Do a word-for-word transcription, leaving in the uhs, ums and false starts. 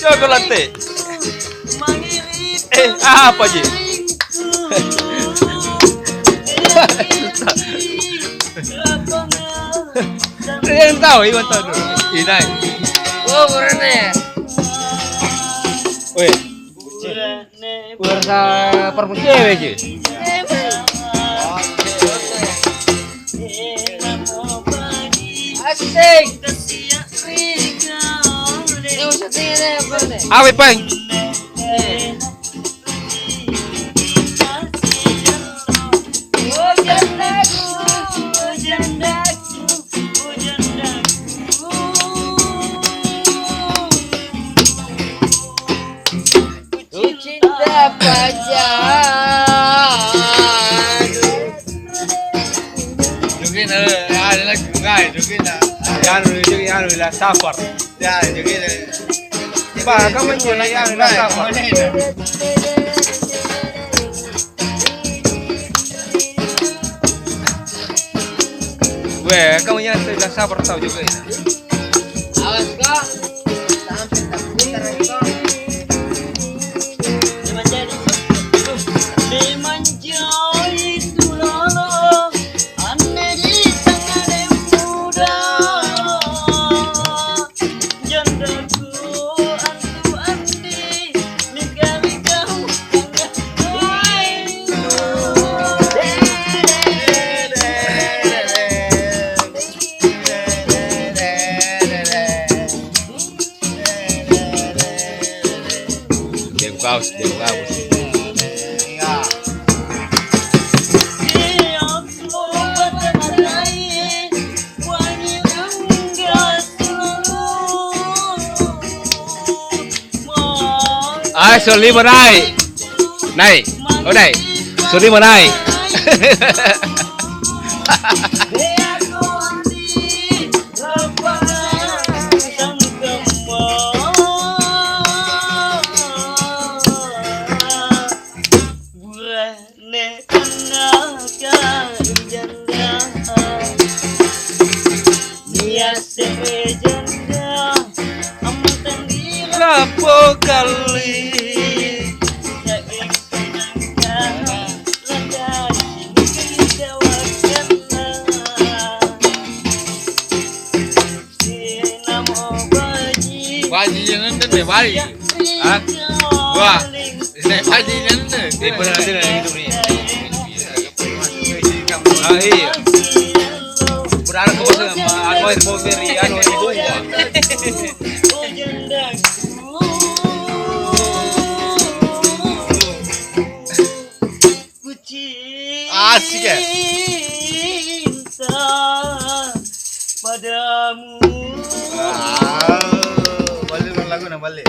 Coba latte. Eh, apa ji? Yang tahu, Iwan tahu dulu. Inai. Oh, keren ya. Weh. Udah rasa parfum cewek ji. Asik. Awe, Peng. Kucinta pacarmu. Joget, eh, ada lagi, enggak, joget, nah. Anu, joget, anu, la safar. Ya, joget, eh. Pak, kamu joget, anu, la safar. Weh, kamu jangan la safar tau joget. Awas, kok. Sampai tak putar, kok. Dia kau, dia kau. Ai, solima nai'. Nai'. Oh, nai'. Solima nai'. Burane annaka janda, nia' se're janda, ammotangira lapo kalli. Sa'genna nangka, lanjari singkawakanna. Baji jangan deh, baji. Hah? Wah, ini baji jangan deh. Ini benar sih, nah, itu nih. Ah, iya. Berharap ke bos, anu, anu, anu, anu, anu. Asik, ya? Cinta padamu. Ah, balik ulang lagu, nah, balik.